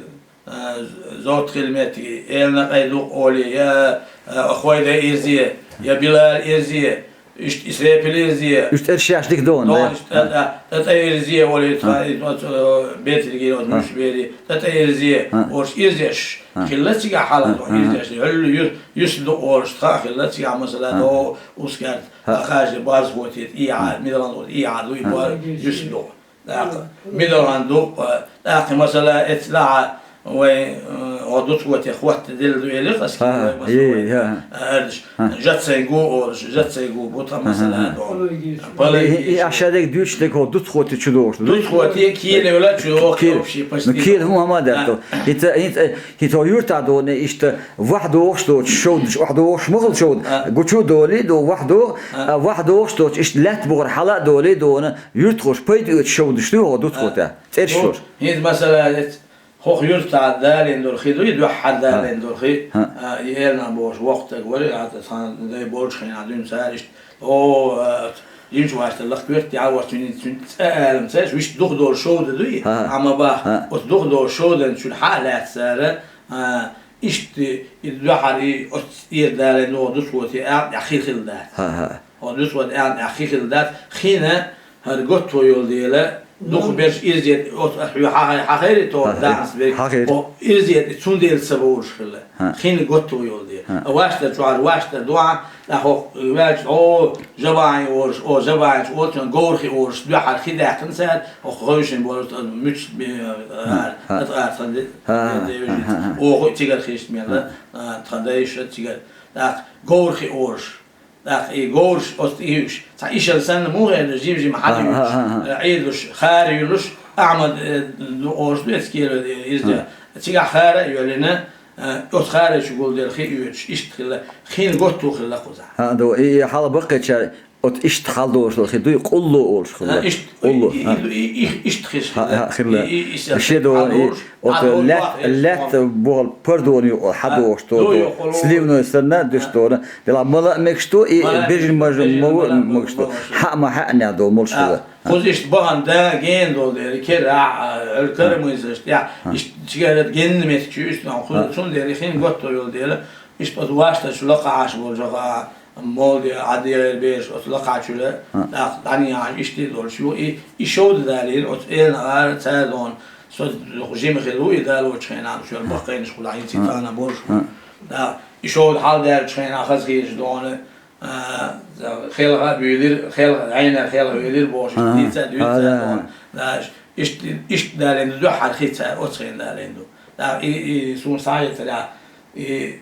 а, зовт хила меттиг, Элнакъай дукъ олий, я, а, Хойдай ирзе, я Билал ирзе, иштта Исрепил ирзе. Уьш цӀераш шаьш дика дона, Дона, да? иштта, тӀа, тӀа, тӀа, тӀа ирзе олий, тха, А. и, оцу, э, бетиргий, оцу А. муьш бери, тӀа, тӀа ирзе, А. ош ирзеш, А. хилла цигахь хьала, А. дона, А. ирзеш, хӀуллу ю-, юс дукъ олуш, тха хилла цигахь, масала, А. до, ускарт, А. хажа, база хотет, и А. а, мидалан, и а, дуй, А. ба, юс дукъ. ТӀаккха, мидалгӀан дукъ, тӀаккха, масала, эцлагӀа вай, э, гӀо дуцготе хӀотта делла ду элира, ас Ага, вай, масала, е, вай, ага. ардаш, Ага. жаццайгу олуш, жаццайгу бу тхан, масала, Ага. дон. Пологи И, и, и, аша дег дуьйцуш дег хӀо дуцготе чу догӀуш ду? Дуцготе кийла вела чу догӀуш Кийла. общий почти. Ну, кийла хӀума ма даьтта. А. ХӀинца, хӀинца, хӀинца хӀо юьрта дона иштта ваьхьа догӀуш доцу шовдаш, охьа догӀуш ма хуьлу шовда. А. Гучу долий, до, ваьхьа догӀу, А. а, ваьхьа догӀуш доцу иштта лаьтта бухара хьала а долий, дона, Юьртахоша пайда оьцу шовдаш дуй хьо дуцхота? А, ЦӀераш ну, йолуш. ХӀинца масала, эц-, хӀокху юьртахь далийна долу хи дуй, дуьххьара А. далийна долу хи, А. а, и Элнан бохуш воккха стаг вара, а, тхан дай болчу хенахь дуьйна цара иштта, о, а, йимчу ваштара лакха коьрта тӀехь а вара, цуьнан, цуьнан цӀа алам цаьш, вуьшта духадолу шовда дуй, А. а, ма бах, А. оцу духадолу шовдан чуьра хьа а лаьцна цара, а, иштта и дуьххьара и оцу тӀера далийна долу дуцхоте а, тӀехь хи хилла дац. А, а. Хьо дуьсхо аьлла, ахь хи хилла дац, хина хӀара готто йолу дела, дукха берш ирзе, оцу хьоьхахь хьахайри то, Хьахайри. ДаӀанца берг, Хьахайри. Хьо ирзе, цундела ца бовлуш хилла. Хьа. Хина готто йолу дела. Хьа. А ваштар чохь, ваштар дуьхьа, тӀаккха хьо ваьлча, о, жабаӀин олуш, о, жабаӀинчу олучунна говрхи олуш, дуьхьара хи даьккхина цара, хьо хевшина болуш, муьташ, Хьа. Хьа. Хьа. Хьа. Оха цигара хишта мелла, Хьа. а, тхан дайша цигара. ТӀаккха говрхи олуш. ТӀаккха и говраш оцу тӀе юьйш, цхьа ишар санна муха эр ду, жим-жим хьа А, а, дуьйцуш, а, а. э, Ӏедуш, хара юьллуш, Ахьмад, э, ду, олуш ду эцу кера, э, иза. А. Цигахь хара а йоьллина, э, оцу хара чу гулдерг хи оьцуш, иштта хилла, хин готто хилла кхузахь. А, ду, и, и хьала баккхийчара оцу иштта хьал долуш долу хи дуй, къуллу олуш хилла. А, иштта, Къуллу, и, а. и, и, и, иштта хиш А, хилла. а, хилла. И, и, и, Шен долу, хьал и, долуш, Оцу хьал долуш лаьтта, вахт лаьтта еш бохал пар дону юкъа, хьа А, догӀуш, до, до, до, юкъа, сливной санна, дуьш а. Дона. Дела мала а мегаш ду, и Мала а бежин мажа бежин мала а мала а мегаш ду. мала а. Хьа ма хьа а нехь до, молуш А, хила. Кхуза иштта бахана да, гена долу дела, кера, а, а, карамайзаш, тӀехь, А. иштта цигарет генна метта чу, иштта, кхуза А. цундела, хин готто йолу дела, иштта оцу ваштачу лакха Ӏаш болу жагӀа, Молде, Ӏадъяйра бераш оцу лакхачуьра, А. тӀаккха дӀанийхьаш иштта долуш ю, и, и шовда далийра оцу Элнан гӀара цара дона, со жима хилла ву и далочу хенахь, шуьра баккхийнаш кху дӀахӀинца А. тана болуш. А. ТӀаккха и шовда хьалдаьллачу хенахь хаза хийраш дона, а, хелха а буьйлира, хелха, Ӏайнара хелха буьйлира бохуш, А. дийца а дуьйца А, а, да. дона. Да, иштта, иштта далийна ду, дуьххьара хи цара оцу хенахь далийна ду. ТӀаккха и, и суна схьахетарехь, и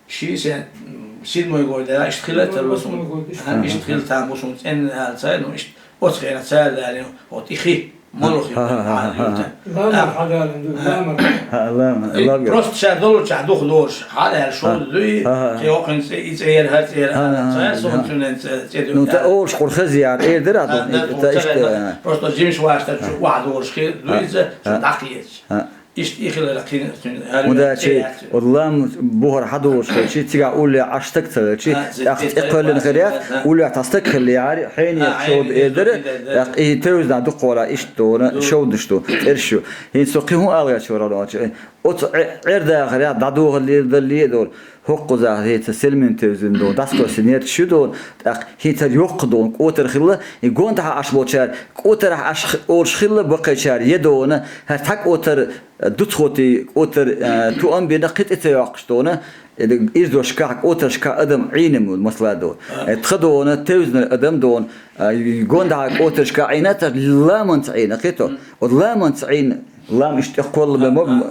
Ши сен, м, сидмой гой дара, иштта хила тарло сун. Сидмой гой, иштта. Ага, иштта хила там бу сун цӀенна ала цай, ну, иштта оцу хенахь цара далийна, вот и хи. Молохи. Ха, ха, ха, ха, ха. Ламар хьадалан ду, ламар. Ха, ламар, и лагер. Просто ша долча духлош, хьалар шо дуй, ха, ха, ха, ке окъин цӀе, и цӀер, хьа цӀер, ха, ха, цӀе, ха, сон, ха, цунен цӀе, цӀе ду. Ну, та олш хурхаз яр, эр дара, ха, дон, да, и, та ишта, ха, ха. Просто жимш вашта чу, ха, вахдорш хи, ха, дуй, за, ха, ха, дахъиеч. Ха. Ишта ихилара кхин, цун, унда чи, цӀе яц. Од лам бухар хьадолш хилчи, цига улле Ӏаш стаг ца хилчи, а, ах цӀе кхоллин хирят, а, улле та стаг хилли яри, хьен, а, я шод хьен, эдер, я шод эдер, я и тевзна дукхора ишт дона, ду, шовднаш ду, эршу. Хин со кхин хун алга чора лачи. Оц Ӏерда хирят, дадугъ лир далли дор. Хоккуза хеца селмин тевзин дон, даско синер чу дон, так хеца йокх дон, котер хилла, и гонда Ӏаш лочар, котер Ӏаш олш хилла, бакъечар, е дона, хар так отер, дуцхоти, котер, э, ту ам бина, кхит ица йокхш дона, э, ирдошка, котершка адам Ӏиним масла дон. Э, тха дона, тевзнер адам дон, э, гонда котершка Ӏинатар ламанц Ӏина, кхито. Од ламанц Ӏин, лам ишта кхолла бе ма бу,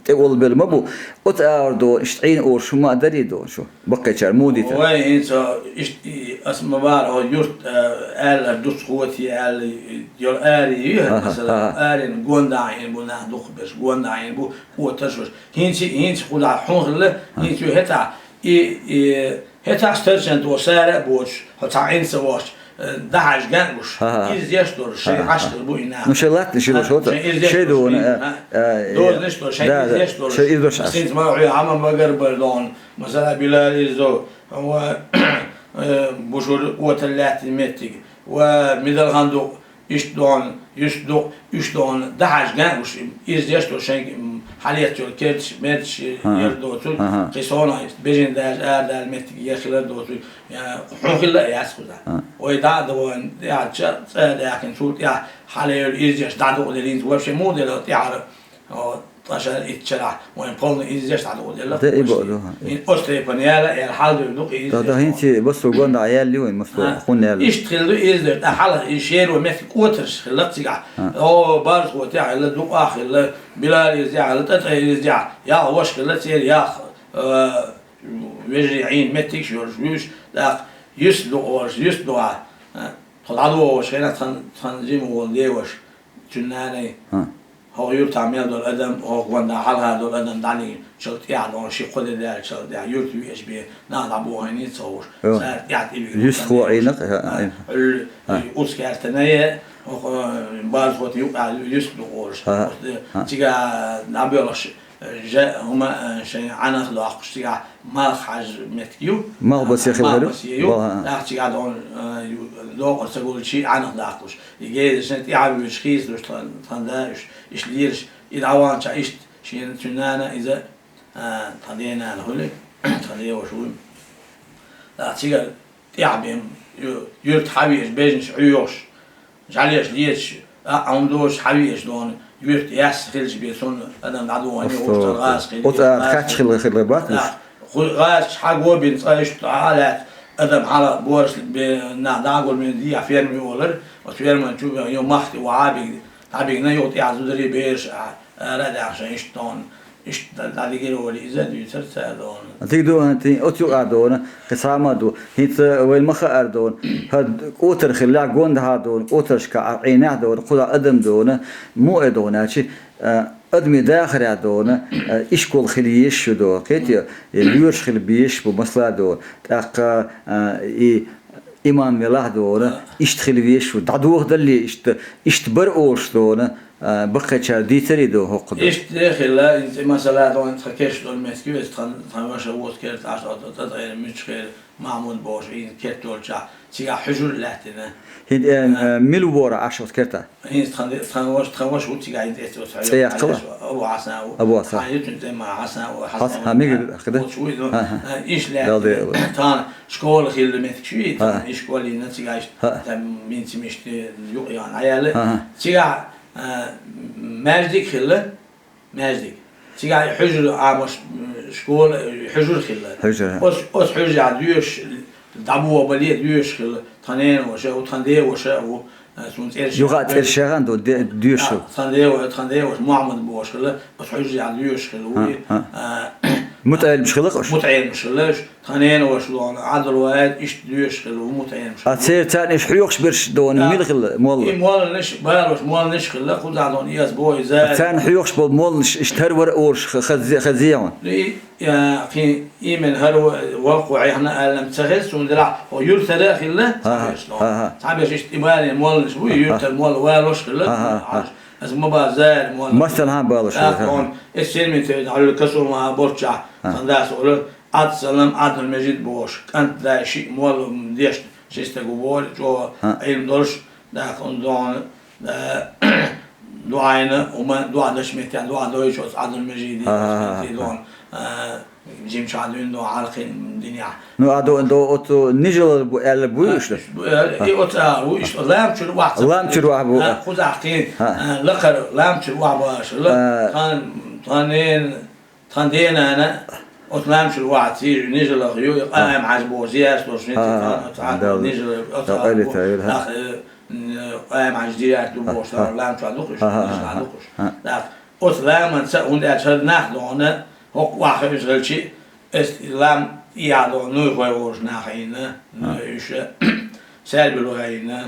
те ол бел ма бу. От ар дон, ишта Ӏин олш ма дари дон, шо. Бакъечар, мудитар. Вай, инца, ишта, и, ас ма бар, о, юрт, э, аьлла, дуцхоти, аьлла, йол ари, ю, аха, масала, аха, арин гонда Ӏин бу, нах дух беш, гонда Ӏин бу, коташ беш. Хинци, хинци худа хун хилла, ха, хинци хета, и, и, хета старшен то сара боч, хо ца Ӏин са воч, э, дахаш ган гуш, ха, ха, ха, из еш дор, шей, ха, ха, Ӏаш ха, хил бу ина. Ну, шей латни, шей, ха, дош, вот, шей из еш шей дор, дон, шей, э, ха. Э, доз э, ниш дор, шей, да, из, да, еш дор. Шей из дош. Синц ма, ама багар бар дон, масала, Билал из до, ва, э, бушур, уоталлятин меттиг, ва, мидал ханду, ишт дон, юст ду, уьш дон, дахаш ган гуш, из еш дор, шей, м, хьалет йол, кердш, мердш, ха, ха, ер доцу, ха, ха, кхисона, бежин даж, ар дал меттиг, ехила доцу, я, хун хилла яс худа. Ха. Ой, да, дон, я, ча, ца, да, кин, султ, я, хьалел, из еш, да, ду, делин, вообще, му, дел, я, о, таша, ит, чара, ой, полный, из еш, да, ду, дел, да, и бо, вообще. Ин, острепан, я, ла, я, хьал, ду, ду, из еш, да, да, хинци, басу гонда, я, ли, ой, масу, ха, хун, я, ла. Ишт хил ду, из еш, да, хьал, и шер, ва, мет, коташ, хилла, цига. Ха. О, барс, вот, я, ла, ду, а, хилла, Билал, из, я, ла, тата, из, я, я, вош, хилла, цер, я, э, вежарий Ӏин меттигаш йолаш вуьш, дакъ, юс ду олаш, юс дуа. Тхо дӀадогӀаш хӀена тхан, тхан жима волу деваш, цуьнан нанай. ХӀа. ХӀокху юьртахь мел долу адам, хӀокху гонда хьалха долу адам дӀалийначул тӀаьхьа догӀун ши-кхо де даьллачул тӀаьхьа юьрта веъаш бен, нах дӀабохийна ца хууш, хӀа, цара тӀаьхьа тӀе вигна. Юьстахо Ӏийна-кх, хӀа, хӀа, Ӏийна. Ӏуьллу, хӀа, ускаьртана е, хӀокху, э, базахоте юкъахь юьст ду олуш. ХӀа, хӀа. Цигахь дӀабоьлхуш, Жа хӀума, э, шайн Ӏанах доккхуш, цигахь малх хьажа меттиг ю. Малх басе хилар ю? Малх басе ю. Ва, а. Нах цигахь догӀун, э, ю, докъар ца гулчий Ӏанах даккхуш. И гезашна тӀаьхьа вуьйш хийцалуш тхан, тхан да уьш, иштта лелаш, и дӀаваханчохь иштта шена цуьнан нана иза, э, тхан ден нана хуьлу, тхан ден ваша ву. Нах цигара тӀаьхьа бен, ю-, юьрта хьан веъаш, бежнаш ӀуьйгӀуш, жӀаьлеш леташ, а, а хӀума дозуш хьан веъаш догӀун, юьрта яьсса хилча бен, цунна адам дӀадохийна, оцу гӀаза хилла. Оцу ара кхаччалц хилла бац уьш? Да. Ху-, гӀазачу хьан го бина цкъа иштта Ӏа а лаьцна, адам хьала бораш бен, нах дӀа а гур бен, дехьа ферма ю олар, оцу ферман чу бен, ю мах тӀе ву Ӏа бигна, дӀабигна, юха тӀехь зударий, бераш а, ара а даьхна шайн иштта догӀун. Иштта дӀадигира олий иза, дуьйцура цара догӀун. Дика ду, хӀан, тин, оцу юкъа догӀун, кхин цхьа а ма ду. ХӀинца вайна ма хаара догӀун. ХӀара кӀотар хиллехь, гондахьа догӀун, кӀотаршка Ӏа Ӏийнехь догӀун, кхузахь адам догӀун, муха догӀун аьлчи, а, адамийн дахарехь догӀун, а, ишкол хила езаш ю догӀун. Кхетий, и лоьраш хила безаш бу, масала догӀун. ТӀаккха, а, и имам велахь догӀун, иштта хила везаш ву, дӀадохадалле иштта, иштта бара олуш догӀун, а, баккхийчара дийцаре догӀун хӀокху ду. Иштта хилла, хӀинца и масала догӀун, тхан кеш долу меттиг ю, иза тхан, тхан ваша ву оцу керта Ӏаш, оцу тӀатӀера муьлххачу хир Махьмуд бохуш, хӀинца керта долчохь, цигахь хьуьжар а лаьттина. ХӀинца, э, а, э, мила ву бохург Ӏаш оцу керта? ХӀинца тхан, тхан ваша, тхан ваша ву цигахь, хӀинца эцо цхьа. ЦӀе яккхал? Абу Хьасан ву. Абу Хьасан. Хьан ю цуьнан цӀе ма Хьасан ву, Хьасан, Хьасан ву. Хьан мегар хи ду? Оцу вуй ду. ХӀа, хӀа. Э, иш лаьттина. Далла дела. Тхан школа хилла меттиг шу и, хӀа, тхан ишколина цигахь иштта, хӀа, тхан минца мишта юкъа яхна Ӏаяьлла. ХӀа, хӀа. Цигахь, э, маьждиг хилла, маьждиг. Цигахь и хьуьжар Ӏамош, м, школа, э, хьуьжар хилла. Хьуьжар, хӀа. Оцу, оцу хьуьжарехь доьшуш, дӀабохабале а доьшуш хилла. Тхан ненан ваша а ву, тхан ден ваша а ву. Э, цунна цӀераш юха а цӀераш яхана ду, де-, доьшуш. А, тхан ден ва-, тхан ден ваша Мухьаммад бохуш хилла, оцу хьуьжарехь доьшуш хилла ву. ХӀа, и, хӀа. А, МутаӀеллимаш хилла-кх уж? МутаӀеллимаш хилла уж. Тхан ненавоша дона, Ӏадал ваьд, иштта доьшуш хилла ву мутаӀеллимаш. А церан царна уьш хьоьхуш берш дона, да, мила хилла молла? И молланаш, балош молланаш хилла, кхузахь дона, и ас боху, и зара. А царна хьоьхуш болу молланаш, иштта хӀара вара олуш ха-, хаза, хаза хьуна? И, я, кхин, именно хӀара ва-, воккхо Ӏехна аьлла-м ца хеза, цундела хьо юьртара а хилла, ага, цхьаберш дона. Ага. Цхьаберш иштта и балийна молланаш бу, ага, юьртара молла валош хилла, ага, ага. Ас ма базара молла. Массанхьа балош хилла, ага. Тахана, эс сирмин тевда хьуьлла касур ма болччахь, ага, сан дас олу, Ӏад-Салам, Ӏадул-Межид бохуш, кӀант дай шиъ молла дешна, ши стаг ву боху, чӀогӀа, ага, Ӏилма долуш, даккха, дона, да, дуӀайна, хӀума, дуӀа даш меттехь, дуӀа дойчу оцу Ӏадул-Межиде, ага, ага, ага, дона, а, жимчохь дуьйна дона, хьалхин динехь. Ну, а до, до, оцу нижалар бу, аьлла бу, а, иштта? Бу, э, и оцу, а, ву, иштта, лам чуьра вахца. Лам чуьра вах бу. А, кхузахь кхин, а, лакхара лам чуьра вах баш, а, тхан, тхан нена, тхан денана, оцу лам чуьра вахца, и нижалах ю, и, а, Къаим-Хьаьжа боху, зиярат долуш, а, а, тхан, оцу, а, Далла. Нижалар, оцу, а, Далла, бу, Далла. Нах, э, м, Къаим-Хьаьжа зиярат ду бохуш, а, а, лам чохь ду-кх уьш, а, а, нижалах ду-кх уьш. А. Так. Оцу ламанца, хӀунда аьлча хӀара нах дона, хӀокху охьахевшина хилчи, эс лам тӀехьа дона, нуй хой волуш нах хьийна, а, нуй уьш, саьрбилой хьийна,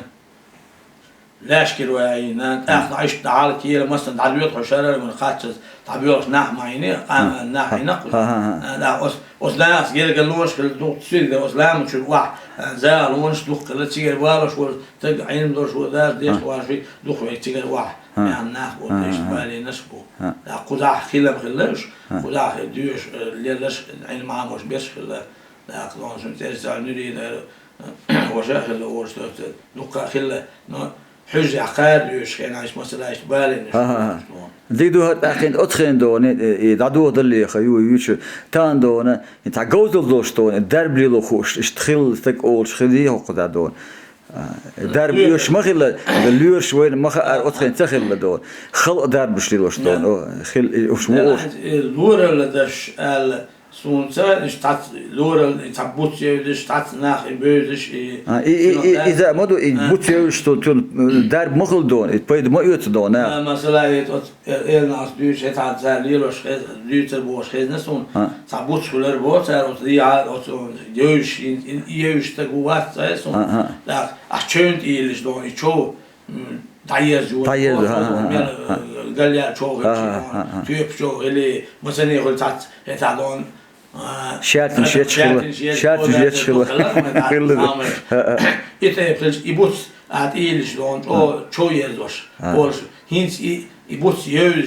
лаьшкарой хьийна, тӀаккха иштта дӀахьалкхийла, массанхьа дӀадоьду хьо шарара, вайн кхаччалц дӀабоьлхуш нах ма хьийна, а, нах хьийна кхуза. А, а, а. А, да, оцу, оцу нахаца гергарлонаш хилла дукха, цигара оцу ламан чуьра охьа, а, залонаш дукха хилла, цигара валош волу стаг, Ӏилма долуш волу дас, а, дешна валош ву, дукха вай цигара охьа. А. Яхна нах бу, а, иштта, а, балийнаш бу. А. Да, кхузахь хилам хилла уьш, а, кхузахь доьшуш, э, лелаш, Ӏилма Ӏамош берш хилла. Да, кхузахь шун цӀерца нуьрий дара, ваша хилла, орца, дуккха а хилла. Но хьуьжарехь кхара доьшуш хенахь, иштта масала, иштта балийнаш, а, а, а, бу. Дика ду хӀара тӀаккха оцу хенахь дона, и, и дӀадоха даллеха, ю, юьйцу, тахана дона, и цхьа говзалла долуш дона, и дарба лело хууш, иштта хилла стаг олуш хилий хӀокху дӀа дона. А, дарба оьшуш ма хилла, лоьраш вайна ма хаара, оцу хенахь ца хилла дона. Халкъан дарбаш лелош дона, о, хил-, и уьш ву ош. Э, лоралла даш аьлла, суна ца, иштта цхьацца лоралла, и цхьа буц евзаш, цхьацца нах и бевзаш, и, а, и, и, и, иза ма ду, и, а, буц евзаш, цу, цу, дарба ма хилла дона, и пайда ма оьцу дона. А, масала, вет оцу Э, элнахс дуьйцуш, хӀетахь цара лелош хез-, дуьйцур бохуш хезна суна, а, цхьа буц хуьлура боху цара, оцу дехьа, оцу евзаш, и, и, и евзаш стаг ву вац цӀе суна. А, а. ТӀаккха ахь чевнна тӀе йиллича дона, и чов, м, дӀаерза йора, дӀаерза, боху, а, а, а, мел, а, э, галъяьлла чов хилча, а, а, дона, а, а, тоьпаш чов хили, масане хуьлу цхьацца, хӀетахь дона, а, шаьртина шеташ хилла, шаьртина шеташ хилла. Хилла. А, а. И тайпа хилча, и буц, а, тӀе йиллича дона, чӀо-, а, чов ерзош, а, олуш. ХӀинца и, и буц евзаш,